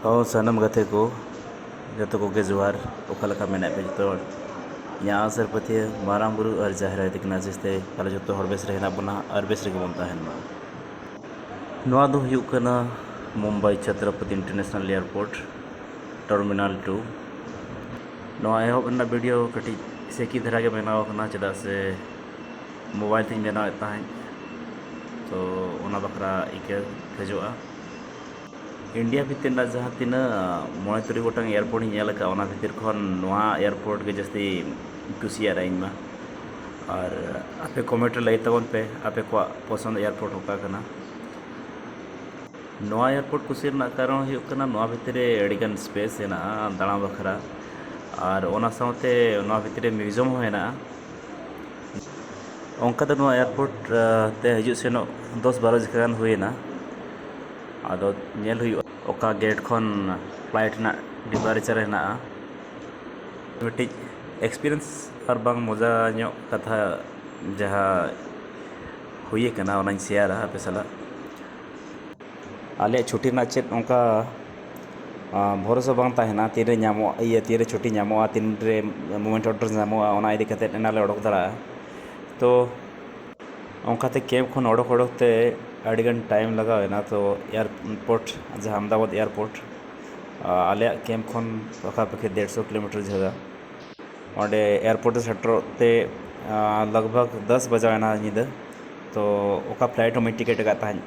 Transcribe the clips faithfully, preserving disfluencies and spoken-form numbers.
ᱦᱚᱸ, ᱥᱟᱱᱟᱢ ᱜᱟᱛᱮ ᱠᱚ, ᱡᱚᱛᱚ ᱠᱚᱜᱮ ᱡᱚᱦᱟᱨ᱾ ᱚᱠᱟ ᱞᱮᱠᱟ ᱢᱮᱱᱟᱜ ᱯᱮ ᱡᱚᱛᱚ ᱦᱚᱲ? ᱤᱧᱟᱹᱜ ᱟᱥ ᱟᱨ ᱯᱟᱹᱛᱭᱟᱹᱣ ᱢᱟᱨᱟᱝ ᱵᱩᱨᱩ ᱟᱨ ᱡᱟᱦᱮᱨ ᱟᱭᱳ ᱛᱟᱹᱠᱤᱱ ᱟᱥᱤᱥ ᱛᱮ ᱯᱟᱞᱮ ᱡᱚᱛᱚ ᱦᱚᱲ ᱵᱮᱥ ᱨᱮ ᱦᱮᱱᱟᱜ ᱵᱚᱱᱟ ᱟᱨ ᱵᱮᱥ ᱨᱮᱜᱮ ᱵᱚᱱ ᱛᱟᱦᱮᱱ ᱢᱟ᱾ ᱱᱚᱣᱟ ᱫᱚ ᱦᱩᱭᱩᱜ ᱠᱟᱱᱟ Mumbai Chhatrapati international airport, terminal two. ᱱᱚᱣᱟ ᱮᱦᱚᱵ ᱨᱮᱱᱟᱜ ᱵᱷᱤᱰᱤᱭᱳ ᱠᱟᱹᱴᱤᱡ ᱥᱮᱠᱤ ᱫᱷᱟᱨᱟ ᱜᱮ ᱵᱮᱱᱟᱣ ᱟᱠᱟᱱᱟ, ᱪᱮᱫᱟᱜ ᱥᱮ ᱢᱳᱵᱟᱭᱤᱞ ᱛᱤᱧ ᱵᱮᱱᱟᱣᱮᱫ ᱛᱟᱦᱮᱸᱫ, ᱛᱚ ᱚᱱᱟ ᱵᱟᱠᱷᱨᱟ ᱤᱠᱟᱹ ᱠᱷᱚᱡᱚᱜᱼᱟ᱾ ᱤᱱᱰᱤᱭᱟ ᱵᱷᱤᱛᱤᱨ ᱨᱮᱱᱟᱜ ᱡᱟᱦᱟᱸ ᱛᱤᱱᱟᱹᱜ ᱢᱚᱬᱮ ᱛᱩᱨᱩᱭ ᱜᱚᱴᱟᱝ ᱮᱭᱟᱨᱯᱳᱨᱴ ᱤᱧ ᱧᱮᱞ ᱟᱠᱟᱫᱼᱟ, ᱚᱱᱟ ᱵᱷᱤᱛᱤᱨ ᱠᱷᱚᱱ ᱱᱚᱣᱟ ᱮᱭᱟᱨᱯᱳᱨᱴ ᱜᱮ ᱡᱟᱹᱥᱛᱤ ᱠᱩᱥᱤᱭᱟᱜᱼᱟ ᱤᱧ ᱢᱟ᱾ ᱟᱨ ᱟᱯᱮ ᱠᱚᱢᱮᱱᱴ ᱨᱮ ᱞᱟᱹᱭ ᱛᱟᱵᱚᱱ ᱯᱮ ᱟᱯᱮ ᱠᱚᱣᱟᱜ ᱯᱚᱥᱚᱱᱫ ᱮᱭᱟᱨᱯᱳᱨᱴ ᱚᱠᱟ ᱠᱟᱱᱟ᱾ ᱱᱚᱣᱟ ᱮᱭᱟᱨᱯᱳᱨᱴ ᱠᱩᱥᱤ ᱨᱮᱱᱟᱜ ᱠᱟᱨᱚᱱ ᱦᱩᱭᱩᱜ ᱠᱟᱱᱟ, ᱱᱚᱣᱟ ᱵᱷᱤᱛᱤᱨ ᱨᱮ ᱟᱹᱰᱤᱜᱟᱱ ᱥᱯᱮᱥ ᱦᱮᱱᱟᱜᱼᱟ ᱫᱟᱬᱟ ᱵᱟᱠᱷᱨᱟ, ᱟᱨ ᱚᱱᱟ ᱥᱟᱶᱛᱮ ᱱᱚᱣᱟ ᱵᱷᱤᱛᱤᱨ ᱨᱮ ᱢᱤᱭᱩᱡᱤᱭᱟᱢ ᱦᱚᱸ ᱦᱮᱱᱟᱜᱼᱟ᱾ ᱚᱱᱠᱟ ᱫᱚ ᱱᱚᱣᱟ ᱮᱭᱟᱨᱯᱳᱨᱴ, ᱟᱸ, ᱛᱮ ᱦᱤᱡᱩᱜ ᱥᱮᱱᱚᱜ ᱫᱚᱥ ᱵᱟᱨᱚ ᱡᱟᱭᱜᱟ ᱜᱟᱱ ᱦᱩᱭᱮᱱᱟ᱾ ᱟᱫᱚ ᱧᱮᱞ ᱦᱩᱭᱩᱜᱼᱟ ᱚᱠᱟ ᱜᱮᱴ ᱠᱷᱚᱱ ᱯᱷᱞᱟᱭᱤᱴ ᱨᱮᱱᱟᱜ ᱰᱤᱯᱟᱨᱪᱟᱨ ᱦᱮᱱᱟᱜᱼᱟ᱾ ᱢᱤᱫᱴᱤᱡ ᱮᱠᱥᱯᱤᱨᱤᱭᱮᱱᱥ ᱟᱨ ᱵᱟᱝ ᱢᱚᱡᱟ ᱧᱚᱜ ᱠᱟᱛᱷᱟ ᱡᱟᱦᱟᱸ ᱦᱩᱭ ᱟᱠᱟᱱᱟ, ᱚᱱᱟᱧ ᱥᱮᱭᱟᱨᱟ ᱟᱯᱮ ᱥᱟᱞᱟᱜ᱾ ᱟᱞᱮᱭᱟᱜ ᱪᱷᱩᱴᱤ ᱨᱮᱱᱟᱜ ᱪᱮᱫ ᱚᱱᱠᱟ, ᱟᱸ, ᱵᱷᱚᱨᱚᱥᱟ ᱵᱟᱝ ᱛᱟᱦᱮᱱᱟ, ᱛᱤᱱᱨᱮ ᱧᱟᱢᱚᱜ, ᱤᱭᱟᱹ, ᱛᱤᱱᱨᱮ ᱪᱷᱩᱴᱤ ᱧᱟᱢᱚᱜᱼᱟ, ᱛᱤᱱᱨᱮ ᱢᱳᱢᱮᱱᱴ ᱚᱰᱟᱨ ᱧᱟᱢᱚᱜᱼᱟ, ᱚᱱᱟ ᱤᱫᱤ ᱠᱟᱛᱮᱫ ᱮᱱᱟᱞᱮ ᱚᱰᱚᱠ ᱫᱟᱲᱮᱭᱟᱜᱼᱟ᱾ ᱛᱚ ᱚᱱᱠᱟᱛᱮ ᱠᱮᱵᱽ ᱠᱷᱚᱱ ᱚᱰᱚᱠ ᱚᱰᱚᱠ ᱛᱮ ᱟᱹᱰᱤᱜᱟᱱ ᱴᱟᱭᱤᱢ ᱞᱟᱜᱟᱣ ᱮᱱᱟ᱾ ᱛᱚ ᱮᱭᱟᱨᱯᱳᱨᱴ, ᱡᱟᱦᱟᱸ ᱟᱦᱢᱮᱫᱟᱵᱟᱫᱽ ᱮᱭᱟᱨᱯᱳᱨᱴ, ᱟᱸ, ᱟᱞᱮᱭᱟᱜ ᱠᱮᱢᱯ ᱠᱷᱚᱱ ᱯᱟᱠᱷᱟ ᱯᱟᱹᱠᱷᱤ ᱰᱮᱲᱥᱚ ᱠᱤᱞᱳᱢᱤᱴᱟᱨ ᱡᱷᱟᱹᱞᱟ᱾ ᱚᱸᱰᱮ ᱮᱭᱟᱨᱯᱳᱨᱴ ᱨᱮ ᱥᱮᱴᱮᱨᱚᱜ ᱛᱮ, ᱟᱸ, ᱞᱟᱜᱽ ᱵᱷᱟᱜᱽ ᱫᱚᱥ ᱵᱟᱡᱟᱣ ᱮᱱᱟ ᱧᱤᱫᱟᱹ᱾ ᱛᱚ ᱚᱠᱟ ᱯᱷᱞᱟᱭᱤᱴ ᱦᱚᱸ ᱵᱟᱹᱧ ᱴᱤᱠᱤᱴ ᱟᱠᱟᱫ ᱛᱟᱦᱮᱸᱫ᱾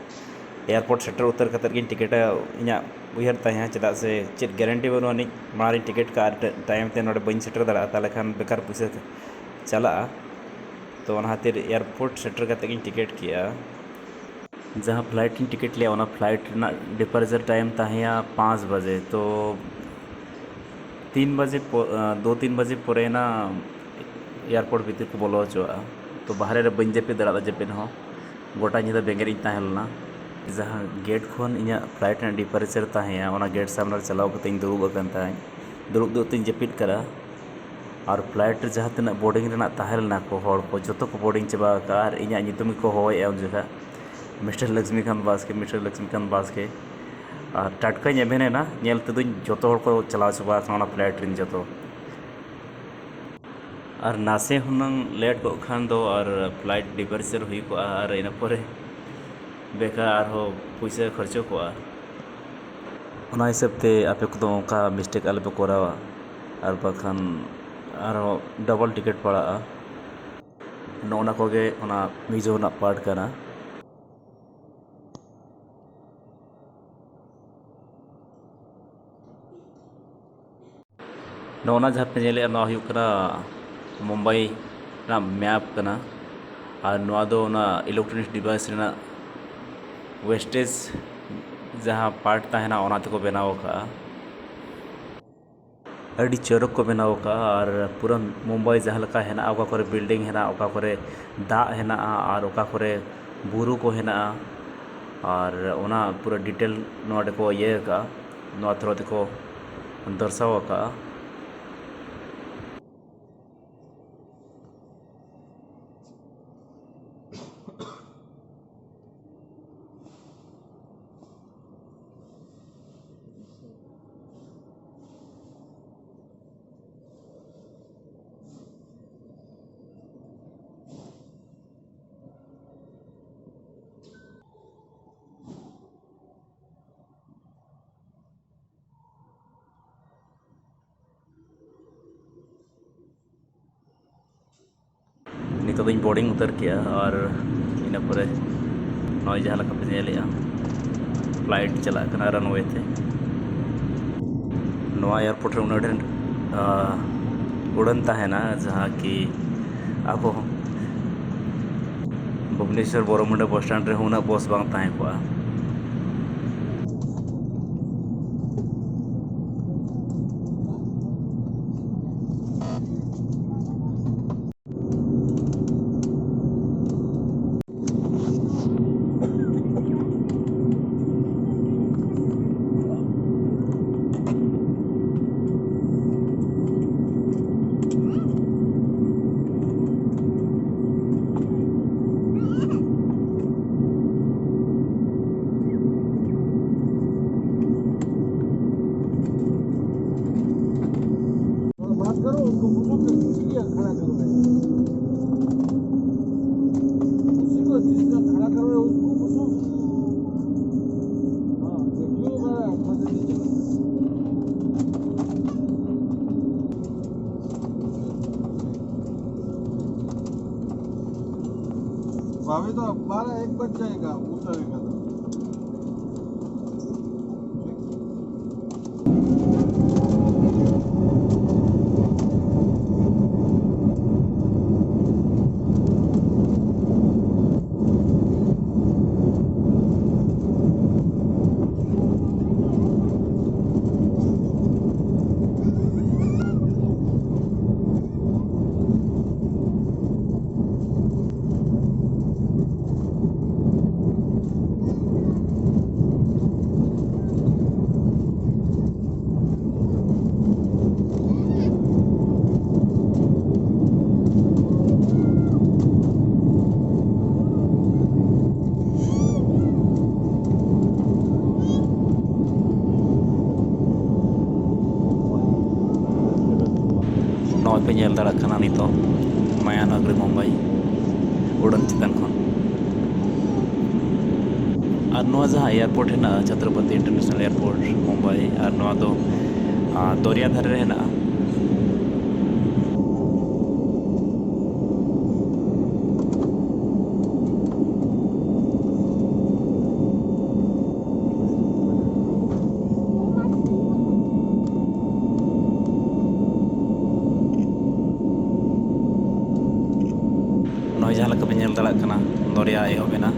ᱮᱭᱟᱨᱯᱳᱨᱴ ᱥᱮᱴᱮᱨ ᱩᱛᱟᱹᱨ ᱠᱟᱛᱮᱫ ᱜᱤᱧ ᱴᱤᱠᱤᱴᱟ, ᱤᱧᱟᱹᱜ ᱩᱭᱦᱟᱹᱨ ᱛᱟᱦᱮᱸ, ᱪᱮᱫᱟᱜ ᱥᱮ ᱪᱮᱫ ᱜᱮᱨᱮᱱᱴᱤ ᱵᱟᱹᱱᱩᱜ ᱟᱹᱱᱤᱡ, ᱢᱟᱲᱟᱝ ᱨᱤᱧ ᱴᱤᱠᱤᱴ ᱠᱟᱜᱼᱟ ᱟᱨ ᱴᱟᱭᱤᱢ ᱛᱮ ᱱᱚᱰᱮ ᱵᱟᱹᱧ ᱥᱮᱴᱮᱨ ᱫᱟᱲᱮᱭᱟᱜᱼᱟ, ᱛᱟᱦᱚᱞᱮ ᱠᱷᱟᱱ ᱵᱮᱠᱟᱨ ᱯᱩᱭᱥᱟᱹ ᱪᱟᱞᱟᱜᱼᱟ᱾ ᱛᱚ ᱚᱱᱟ ᱠᱷᱟᱹᱛᱤᱨ ᱮᱭᱟᱨᱯᱳᱨᱴ ᱥᱮᱴᱮᱨ ᱠᱟᱛᱮᱫ ᱜᱤᱧ ᱴᱤᱠᱤᱴ ᱠᱮᱜᱼᱟ᱾ ᱡᱟᱦᱟᱸ ᱯᱷᱞᱟᱭᱤᱴ ᱤᱧ ᱴᱤᱠᱤᱴ ᱞᱮᱫᱼᱟ, ᱚᱱᱟ ᱯᱷᱞᱟᱭᱤᱴ ᱨᱮᱱᱟᱜ ᱰᱤᱯᱟᱨᱪᱟᱨ ᱴᱟᱭᱤᱢ ᱛᱟᱦᱮᱸᱭᱟ ᱯᱟᱸᱪ ᱵᱟᱡᱮ᱾ ᱛᱚ ᱛᱤᱱ ᱵᱟᱡᱮ ᱯᱚ-, ᱟᱸ, ᱫᱩ ᱛᱤᱱ ᱵᱟᱡᱮ ᱯᱚᱨᱮ ᱱᱟ ᱮᱭᱟᱨᱯᱳᱨᱴ ᱵᱷᱤᱛᱤᱨ ᱠᱚ ᱵᱚᱞᱚ ᱦᱚᱪᱚᱣᱟᱜᱼᱟ᱾ ᱛᱚ ᱵᱟᱦᱨᱮ ᱨᱮ ᱵᱟᱹᱧ ᱡᱟᱹᱯᱤᱫ ᱫᱟᱲᱮᱭᱟᱫᱟ ᱡᱟᱹᱯᱤᱫ ᱦᱚᱸ᱾ ᱜᱚᱴᱟ ᱧᱤᱫᱟᱹ ᱵᱮᱸᱜᱮᱫ ᱤᱧ ᱛᱟᱦᱮᱸ ᱞᱮᱱᱟ᱾ ᱡᱟᱦᱟᱸ ᱜᱮᱴ ᱠᱷᱚᱱ ᱤᱧᱟᱹᱜ ᱯᱷᱞᱟᱭᱤᱴ ᱨᱮᱱᱟᱜ ᱰᱤᱯᱟᱨᱪᱟᱨ ᱛᱟᱦᱮᱸᱭᱟ, ᱚᱱᱟ ᱜᱮᱴ ᱥᱟᱢᱱᱮ ᱨᱮ ᱪᱟᱞᱟᱣ ᱠᱟᱛᱮ ᱤᱧ ᱫᱩᱲᱩᱵ ᱟᱠᱟᱱ ᱛᱟᱦᱮᱸᱫ᱾ ᱫᱩᱲᱩᱵ ᱫᱩᱲᱩᱵ ᱛᱤᱧ ᱡᱟᱹᱯᱤᱫ ᱠᱟᱫᱟ᱾ ᱟᱨ ᱯᱷᱞᱟᱭᱤᱴ ᱨᱮ ᱡᱟᱦᱟᱸ ᱛᱤᱱᱟᱹᱜ ᱵᱳᱨᱰᱤᱝ ᱨᱮᱱᱟᱜ ᱛᱟᱦᱮᱸ ᱞᱮᱱᱟ ᱠᱚ, ᱦᱚᱲ ᱠᱚ ᱡᱚᱛᱚ ᱠᱚ ᱵᱳᱨᱰᱤᱝ ᱪᱟᱵᱟ ᱟᱠᱟᱫᱼᱟ᱾ ᱟᱨ ᱤᱧᱟᱹᱜ ᱧᱩᱛᱩᱢ ᱜᱮᱠᱚ ᱦᱚᱦᱚᱭᱮᱫᱼᱟ ᱩᱱ ᱡᱚᱠᱷᱟ, "ᱢᱤᱥᱴᱟᱨ ᱞᱚᱠᱥᱢᱤᱠᱟᱱᱛ ᱵᱟᱥᱠᱮ, ᱢᱤᱥᱴᱟᱨ ᱞᱚᱠᱥᱢᱤᱠᱟᱱᱛ ᱵᱟᱥᱠᱮ"᱾ ᱟᱨ ᱴᱟᱴᱠᱟᱧ ᱮᱵᱷᱮᱱ ᱮᱱᱟ, ᱧᱮᱞ ᱛᱮᱫᱚᱧ ᱡᱚᱛᱚ ᱦᱚᱲ ᱠᱚ ᱪᱟᱞᱟᱣ ᱪᱟᱵᱟ ᱟᱠᱟᱱᱟ ᱚᱱᱟ ᱯᱷᱞᱟᱭᱤᱴ ᱨᱮᱱ ᱡᱚᱛᱚ᱾ ᱟᱨ ᱱᱟᱥᱮ ᱦᱩᱱᱟᱹᱝ ᱞᱮᱴ ᱠᱚᱜ ᱠᱷᱟᱱ ᱫᱚ ᱟᱨ ᱯᱷᱞᱟᱭᱤᱴ ᱰᱤᱯᱟᱨᱪᱟᱨ ᱦᱩᱭ ᱠᱚᱜᱼᱟ, ᱟᱨ ᱤᱱᱟᱹ ᱯᱚᱨᱮ ᱵᱮᱠᱟᱨ ᱟᱨᱦᱚᱸ ᱯᱩᱭᱥᱟᱹ ᱠᱷᱚᱨᱪᱚ ᱠᱚᱜᱼᱟ᱾ ᱚᱱᱟ ᱦᱤᱥᱟᱹᱵ ᱛᱮ ᱟᱯᱮ ᱠᱚᱫᱚ ᱚᱱᱠᱟ ᱢᱤᱥᱴᱮᱠ ᱟᱞᱚᱯᱮ ᱠᱚᱨᱟᱣᱟ, ᱟᱨ ᱵᱟᱠᱷᱟᱱ ᱟᱨᱦᱚᱸ ᱰᱚᱵᱚᱞ ᱴᱤᱠᱤᱴ ᱯᱟᱲᱟᱜᱼᱟ᱾ ᱱᱚᱜᱼᱚ ᱱᱟ ᱠᱚᱜᱮ ᱚᱱᱟ ᱢᱤᱡᱳ ᱨᱮᱱᱟᱜ ᱯᱟᱨᱴ ᱠᱟᱱᱟ᱾ ᱱᱚᱜᱼᱚ ᱱᱟ ᱡᱟᱦᱟᱸ ᱯᱮ ᱧᱮᱞᱮᱫᱼᱟ, ᱱᱚᱣᱟ ᱦᱩᱭᱩᱜ ᱠᱟᱱᱟ ᱢᱩᱢᱵᱟᱭ ᱨᱮᱱᱟᱜ ᱢᱮᱯ ᱠᱟᱱᱟ᱾ ᱟᱨ ᱱᱚᱣᱟ ᱫᱚ ᱚᱱᱟ ᱤᱞᱮᱠᱴᱨᱚᱱᱤᱠ ᱰᱤᱵᱷᱟᱭᱤᱥ ᱨᱮᱱᱟᱜ ᱣᱮᱥᱴᱮᱡᱽ ᱡᱟᱦᱟᱸ ᱯᱟᱨᱴ ᱛᱟᱦᱮᱱᱟ, ᱚᱱᱟ ᱛᱮᱠᱚ ᱵᱮᱱᱟᱣ ᱟᱠᱟᱫᱼᱟ᱾ ᱟᱹᱰᱤ ᱪᱚᱨᱚᱠ ᱠᱚ ᱵᱮᱱᱟᱣ ᱟᱠᱟᱫᱼᱟ᱾ ᱟᱨ ᱯᱩᱨᱟᱹ ᱢᱩᱢᱵᱟᱭ ᱡᱟᱦᱟᱸ ᱞᱮᱠᱟ ᱦᱮᱱᱟᱜᱼᱟ, ᱚᱠᱟ ᱠᱚᱨᱮ ᱵᱤᱞᱰᱤᱝ ᱦᱮᱱᱟᱜᱼᱟ, ᱚᱠᱟ ᱠᱚᱨᱮ ᱫᱟᱜ ᱦᱮᱱᱟᱜᱼᱟ, ᱟᱨ ᱚᱠᱟ ᱠᱚᱨᱮ ᱵᱩᱨᱩ ᱠᱚ ᱦᱮᱱᱟᱜᱼᱟ, ᱟᱨ ᱚᱱᱟ ᱯᱩᱨᱟᱹ ᱰᱤᱴᱮᱞ ᱱᱚᱣᱟ ᱨᱮᱠᱚ ᱤᱭᱟᱹ ᱟᱠᱟᱫᱼᱟ, ᱱᱚᱣᱟ ᱛᱷᱨᱳ ᱛᱮᱠᱚ ᱫᱚᱨᱥᱟᱣ ᱟᱠᱟᱫᱼᱟ᱾ ᱱᱤᱛᱚᱜ ᱫᱚᱧ ᱵᱳᱨᱰᱤᱝ ᱩᱛᱟᱹᱨ ᱠᱮᱜᱼᱟ, ᱟᱨ ᱤᱱᱟᱹ ᱯᱚᱨᱮ ᱱᱚᱜᱼᱚᱭ ᱡᱟᱦᱟᱸ ᱞᱮᱠᱟ ᱯᱮ ᱧᱮᱞᱮᱜᱼᱟ, ᱯᱷᱞᱟᱭᱤᱴ ᱪᱟᱞᱟᱜ ᱠᱟᱱᱟ ᱨᱟᱱᱣᱮ ᱛᱮ᱾ ᱱᱚᱣᱟ ᱮᱭᱟᱨᱯᱳᱨᱴ ᱨᱮ ᱩᱱᱟᱹᱜ ᱰᱷᱮᱨ, ᱟ, ᱩᱰᱟᱹᱱ ᱛᱟᱦᱮᱱᱟ, ᱡᱟᱦᱟᱸ ᱠᱤ ᱟᱵᱚ ᱵᱷᱩᱵᱽᱱᱮᱥᱚᱨ ᱵᱚᱨᱚᱢᱩᱱᱰᱟ ᱵᱚᱥ ᱥᱴᱮᱱᱰ ᱨᱮᱦᱚᱸ ᱩᱱᱟᱹᱜ ᱵᱚᱥ ᱵᱟᱝ ᱛᱟᱦᱮᱸ ᱠᱚᱜᱼᱟ᱾ करो, उसको घुसो के खींच लिया, खड़ा करो भाई। उसी को जिसका खड़ा करो, उसको घुसो। हाँ, ये क्यों कर रहा है? फंस नीचे। अभी तो बारह एक बज जाएगा, उतरेगा तो। ᱱᱚᱜᱼᱚᱭ ᱯᱮ ᱧᱮᱞ ᱫᱟᱲᱮᱭᱟᱜ ᱠᱟᱱᱟ ᱱᱤᱛᱚᱜ ᱢᱟᱭᱟᱱᱚᱜᱚᱨᱤ ᱢᱩᱢᱵᱟᱭ ᱩᱰᱟᱹᱱ ᱪᱮᱛᱟᱱ ᱠᱷᱚᱱ᱾ ᱟᱨ ᱱᱚᱣᱟ ᱡᱟᱦᱟᱸ ᱮᱭᱟᱨᱯᱳᱨᱴ ᱦᱮᱱᱟᱜᱼᱟ, ᱪᱷᱟᱛᱨᱚᱯᱚᱛᱤ ᱤᱱᱴᱟᱨᱱᱮᱥᱱᱟᱞ ᱮᱭᱟᱨᱯᱳᱨᱴ ᱢᱩᱢᱵᱟᱭ, ᱟᱨ ᱱᱚᱣᱟ ᱫᱚ, ᱟᱸ, ᱫᱚᱨᱭᱟ ᱫᱷᱟᱨᱮ ᱨᱮ ᱦᱮᱱᱟᱜᱼᱟ᱾ ᱱᱚᱜᱼᱚᱭ ᱡᱟᱦᱟᱸ ᱞᱮᱠᱟ ᱯᱮ ᱧᱮᱞ ᱫᱟᱲᱮᱭᱟᱜ ᱠᱟᱱᱟ, ᱫᱚᱨᱭᱟ ᱮᱦᱚᱵ ᱮᱱᱟ᱾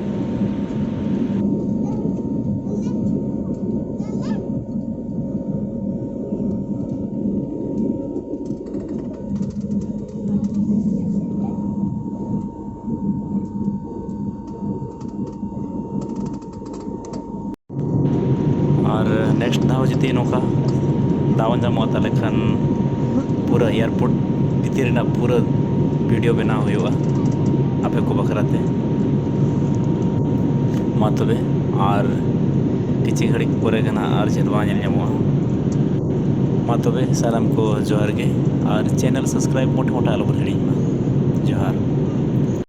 ᱟᱨ ᱱᱮᱠᱥᱴ ᱫᱷᱟᱣ ᱡᱩᱫᱤ ᱱᱚᱝᱠᱟ ᱫᱟᱣ ᱧᱟᱢᱚᱜᱼᱟ, ᱛᱟᱦᱚᱞᱮ ᱠᱷᱟᱱ ᱯᱩᱨᱟᱹ ᱮᱭᱟᱨᱯᱳᱨᱴ ᱵᱷᱤᱛᱤᱨ ᱨᱮᱱᱟᱜ ᱯᱩᱨᱟᱹ ᱵᱷᱤᱰᱤᱭᱳ ᱵᱮᱱᱟᱣ ᱦᱩᱭᱩᱜᱼᱟ ᱟᱯᱮ ᱠᱚ ᱵᱟᱠᱷᱨᱟ ᱛᱮ᱾ ᱢᱟ ᱛᱚᱵᱮ, ᱟᱨ ᱠᱤᱪᱷᱤ ᱜᱷᱟᱹᱲᱤᱡ ᱯᱚᱨᱮ ᱜᱮ ᱱᱟᱦᱟᱜ ᱟᱨ ᱪᱮᱫ ᱵᱟᱝ ᱧᱮᱞ ᱧᱟᱢᱚᱜᱼᱟ᱾ ᱢᱟ ᱛᱚᱵᱮ ᱥᱟᱱᱟᱢ ᱠᱚ ᱡᱚᱦᱟᱨ ᱜᱮ, ᱟᱨ channel subscribe ᱢᱚᱴᱷᱮ ᱢᱚᱴᱷᱮ ᱟᱞᱚᱵᱚᱱ ᱦᱤᱲᱤᱧ ᱢᱟ᱾ ᱡᱚᱦᱟᱨ᱾